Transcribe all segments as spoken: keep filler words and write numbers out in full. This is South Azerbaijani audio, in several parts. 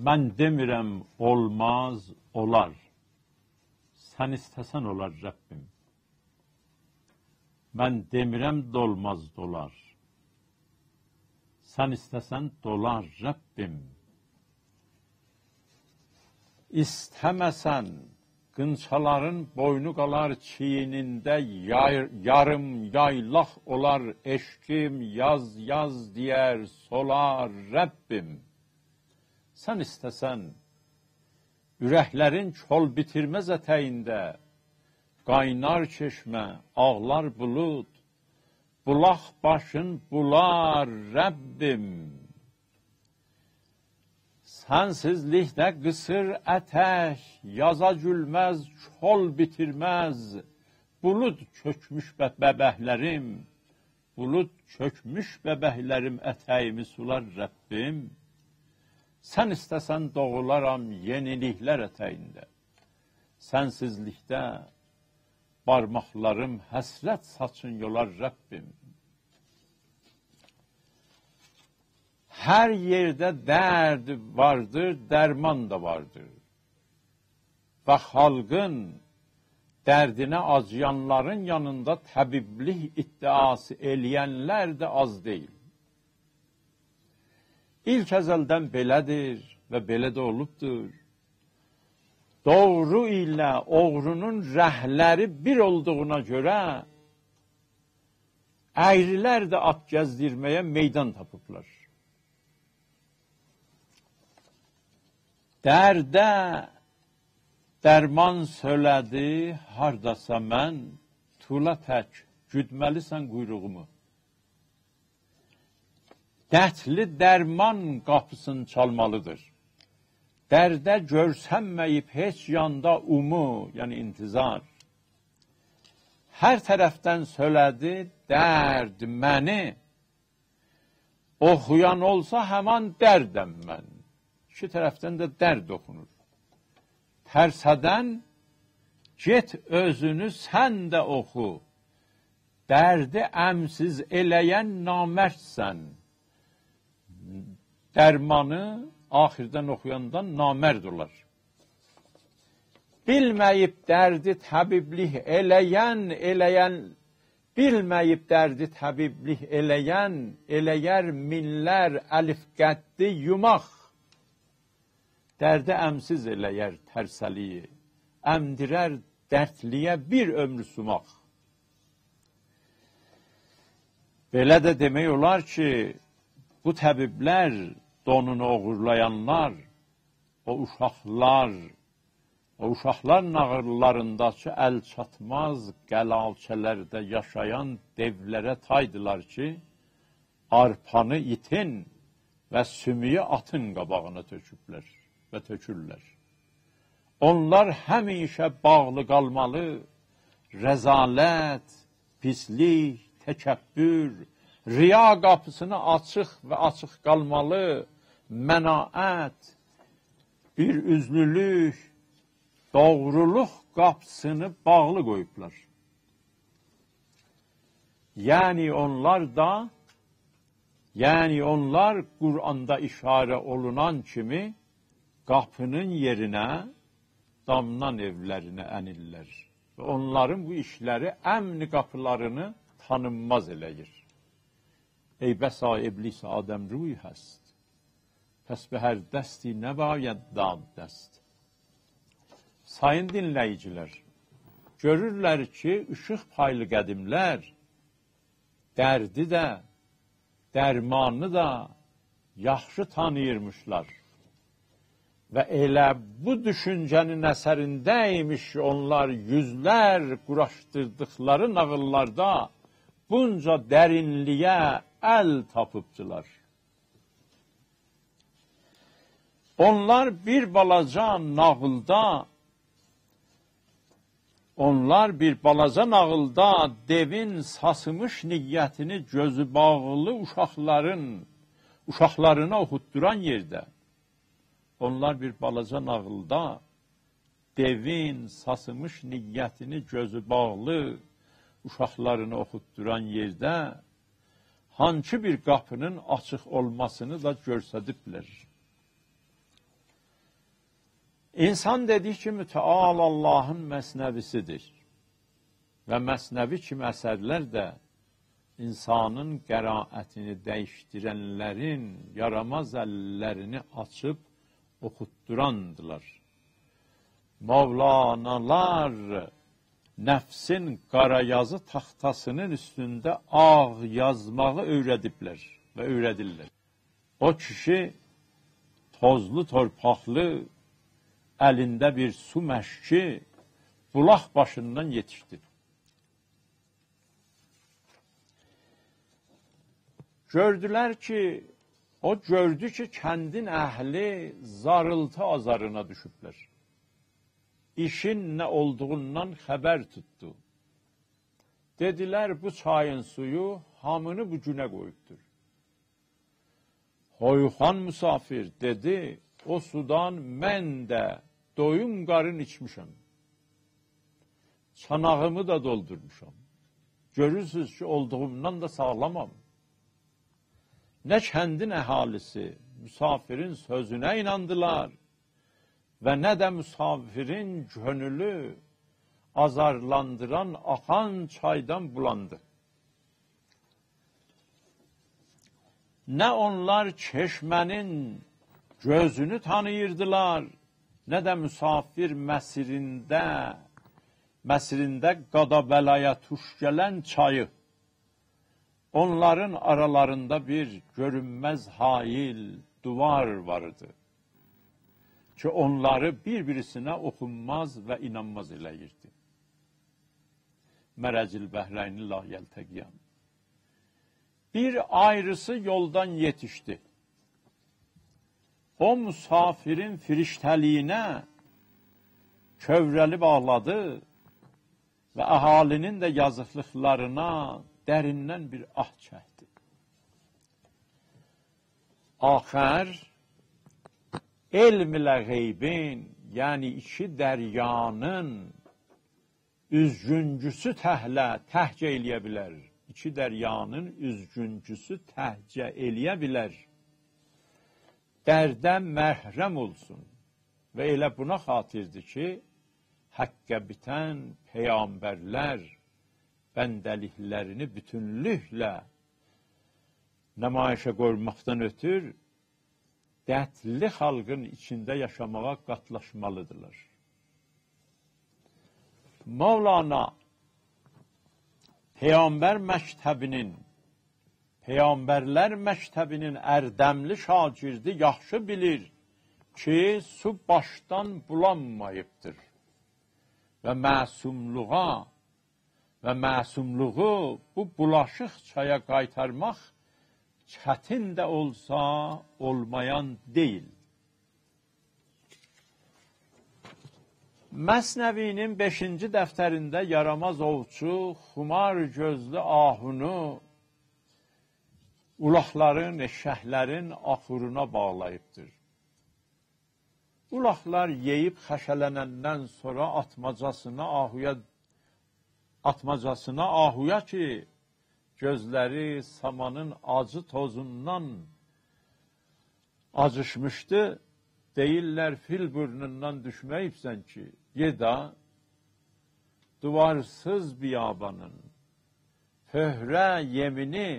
من دئمیرم اولماز، اولار. سن ایسته‌سن اولار، ربّیم. من دئمیرم دولماز، دولار. سن ایسته‌سن دولار، ربّیم. ایسته‌مه‌سن، غنچه‌لرین بوینو قالار چیینینده، یای-، یاریم یایلاق اولار عشقیم، یاز، یاز دئیر، سولار، ربّیم. سن ایسته‌سن، اورکلرین کول بیتیرمز اتگینده، قاینار چشمه، آغلار بولود، بولاق باشین بولار، ربّیم. سنسیزلیکده قیسیر اتک، یازا گولمز، کول بیتیرمز. بولود چؤکموش به-، ببکلریم، بولود چؤکموش ببکلریم اتگیمی سولار، ربّیم. سن ایسته‌سن دوغولارام یئنیلیکلر اتگینده. سنسیزلیکده بارماقلاریم حسرت ساچین یولار، ربّیم. هر یئرده درد واردیر، درمان دا واردیر. و خالقین دردینه آجییانلارین یانیندا طبیبلیک ادعاسی ائله‌ینلر ده آز دئییل. ایلک ازلدن بئله‌دیر و بئله ده اولوبدور. دوغرو ایله اوغرونون رنگلری بیر اولدوغونا گؤره اَیری‌لر ده آت گزدیرمه‌یه میدان تاپیبلار. درده درمان سؤیله‌دی هارداسا من، طولا تک گودمه‌لی‌سن قویروغومو. دردلی درمان قاپیسینی چالمالیدیر. درده گؤرسنمه‌ییب هئچ یاندا اومو، یعنی انتظار. هر طرفدن سؤیله‌دی درد منی، اوخویان اولسا همان دردم من. ایکی طرفدن ده درد اوخونور. ترسه‌دن گئت اؤزونو سن ده اوخو. دردی ام‌سیز ائله‌ین نامردسن. درمانی آخیردن اوخویاندا نامرد اولار. بیلمه‌ییب دردی طبیبلیک ائله‌ین، ائله‌ین، بیلمه‌ییب دردی طبیبلیک ائله‌ین، ائله‌یر مینلر الف قدّی یوماق. درده ام‌سیز ائله‌یر ترسه‌لیگی، امدیرر دردلییه بیر عؤمرو سوماق. بئله ده دئمک اولار کی، بو طبیبلر، دونونو اوغورلایانلار، او اوشاقلار، او اوشاقلار ناغیللارینداکی ال‌چاتماز قلعه‌لرده یاشایان دئولره تایدیلار کی، آرپانی ایتین و سومویو آتین قاباغینا تؤکوبلر و تؤکورلر. اونلار همیشه باغلی قالمالی، رذالت، پیسلیک، تکبّر، ریا قاپیسینی آچیق و آچیق قالمالی، مناعت، بیر اوزلولوک، دوغرولوق قاپیسینی باغلی قویوبلار. یعنی اونلار دا، یعنی اونلار قرآندا اشاره اولونان کیمی قاپینین یئرینه دامدان ائولرینه انیرلر. و اونلارین بو ایشلری امن قاپیلارینی تانینماز ائله‌ییر. ای بسا ابلیس آدم‌روی هست، پس به هر دستی نباید داد دست. سایین دینله‌ییجیلر، گؤرورلر کی، ایشیق پایلی قدیملر دردی ده، درمانی دا یاخشی تانیییرمیشلار. و ائله بو دوشونجه‌نین اثرینده ایمیش کی، اونلار یوزلر قوراشدیردیقلاری ناغیللاردا بونجا درینلییه ال تاپیبدیلار. اونلار بیر بالاجا ناغیلدا، اونلار بیر بالاجا ناغیلدا دئوین ساسیمیش نیتینی گؤزو باغلی اوشاقلارین، اوشاقلارینا اوخوتدوران یئرده، اونلار بیر بالاجا ناغیلدا دئوین ساسیمیش نیتینی گؤزو باغلی اوشاقلارینا اوخوتدوران یئرده هانسی بیر قاپینین آچیق اولماسینی دا گؤرسدیبلر. انسان دئدیک کی، متعال آللاهین مثنوی‌سی‌دیر. و مثنوی کیمی اثرلر ده انسانین قرائتینی دییشدیرنلرین یاراماز اللرینی آچیب اوخوتدوراندیلار. مولانالار نفسین قارا یازی تاختاسینین اوستونده آغ یازماغی اؤیره‌دیبلر و اؤیره‌دیرلر. او کیشی توزلو تورپاقلی، الینده بیر سو مشکی، بولاق باشیندان یئتیشدی. گؤردولر کی، او گؤردو کی، کندین اهلی زاریلتی آزارینا دوشوبلر. ایشین نه اولدوغوندان خبر توتدو. دئدیلر: «بو چایین سویو هامینی بو گونه قویوبدور.» هویوخان مسافر دئدی: «او سودان من ده دویوم قارین ایچمیشم. چاناغیمی دا دولدورموشام. گؤرورسوز کی، اولدوغومدان دا ساغلامام.» نه کندین اهالی‌سی مسافرین سؤزونه ایناندیلار و نه ده مسافرین کؤنولو آزارلاندیران آخان چایدان بولاندی. نه اونلار چشمه‌نین گؤزونو تانیییردیلار، نه ده مسافر مسیرینده، مسیرینده قادا بلایا توش گلن چایی. اونلارین آرالاریندا بیر گؤرونمز حائل، دووار واردی کی، اونلاری بیر-بیریسینه اوخونماز و اینانماز ائله‌ییردی. مرج البحرین لا یلتقیان. بیر آیریسی یولدان یئتیشدی. او مسافرین فرشته‌لیگینه کؤوره‌لی باغلادی و اهالی‌نین ده یازیقلیقلارینا دریندن بیر آه چکدی. آخر علم ایله غیبین، یعنی ایکی دریانین اوزگونجوسو تکله، تکجه ائلیه بیلر. ایکی دریانین اوزگونجوسو تکجه ائلیه بیلر درده محرم اولسون. و ائله بونا خاطردیر کی، حقه بیتن پیغمبرلر بنده‌لیکلرینی بوتونلوکله نمایشه قویماقدان اؤتور دردلی خالقین ایچینده یاشاماغا قاتلاشمالیدیرلار. مولانا پیغمبر مکتبی‌نین، پیغمبرلر مکتبی‌نین اردملی شاگردی یاخشی بیلیر کی، سو باشدان بولانماییبدیر و معصوملوغا و معصوملوغو بو بولاشیق چایا قایتارماق چتین ده اولسا، اولمایان دئییل. مثنوی‌نین بئشینجی دفترینده یاراماز اووچو خومار گؤزلو آهونو اولاقلارین، ائششکلرین آخورونا باغلاییبدیر. اولاقلار یئییب خشه‌لنندن سونرا آتماجاسینا آهویا، آتماجاسینا آهویا کی، گؤزلری سامانین آجی توزوندان آجیشمیشدی، دئییرلر: «فیل بورنوندان دوشمه‌ییبسن کی، یئ دا.» دووارسیز بیابانین پؤهره یئمینی،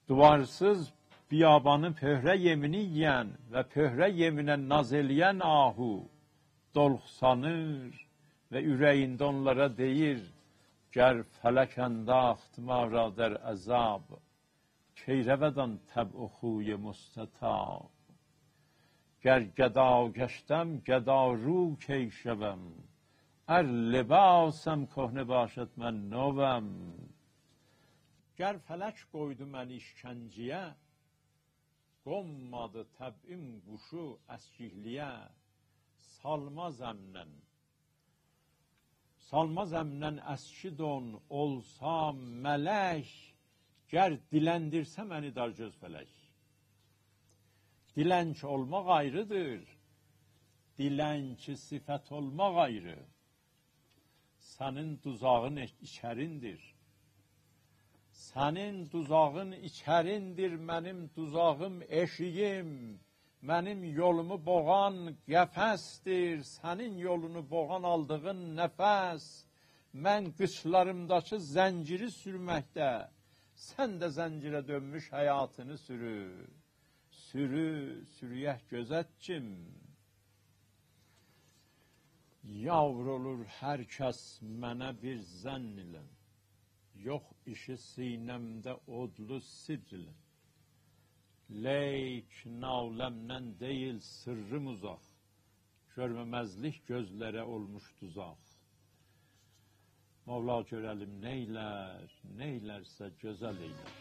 دووارسیز بیابانین پؤهره یئمینی یئین و پؤهره یئمینه ناز ائله‌ین آهو دولوخسانیر و اوره‌یینده اونلارا دئییر: «گر فلک انداخت ما را در عذاب، کی رود آن طبع و خوی مستطاب؟ گر گدا گشتم، گدارو کی شوم، ار لباسم کهنه باشد، من نوم.» گر فلک قویدو منی ایشکنجه‌یه، قونمادی طبعیم قوشو اسکیکلییه، سالماز امنن، سالماز امنن اسکی دون، اولسام ملک، گر دیلندیرسه منی دارگؤز فلک. دیلنچ اولماق آیریدیر، دیلنچی صفت اولماق آیری. سنین دوزاغین ائ-، ایچریندیر. سنین دوزاغین ایچریندیر، منیم دوزاغیم ائشیگیم. منیم یولومو بوغان قفسدیر، سنین یولونو بوغان آلدیغین نفس. من قیچلاریمداکی زنجیری سورمکده، سن ده زنجیره دؤنموش حیاتینی سورو. سورو، سورویک گؤزتچیم. یاور اولور هر کس منه بیر ظن ایله، یوخ ایشی سینه‌مده اودلو سرّ ایله. لیک ناله‌مدن دئییل سرّیم اوزاق، گؤرمه‌مزلیک گؤزلره اولموش دوزاق. مولا گؤره‌لیم نئیلر، نئیلرسه گؤزل ائیلر.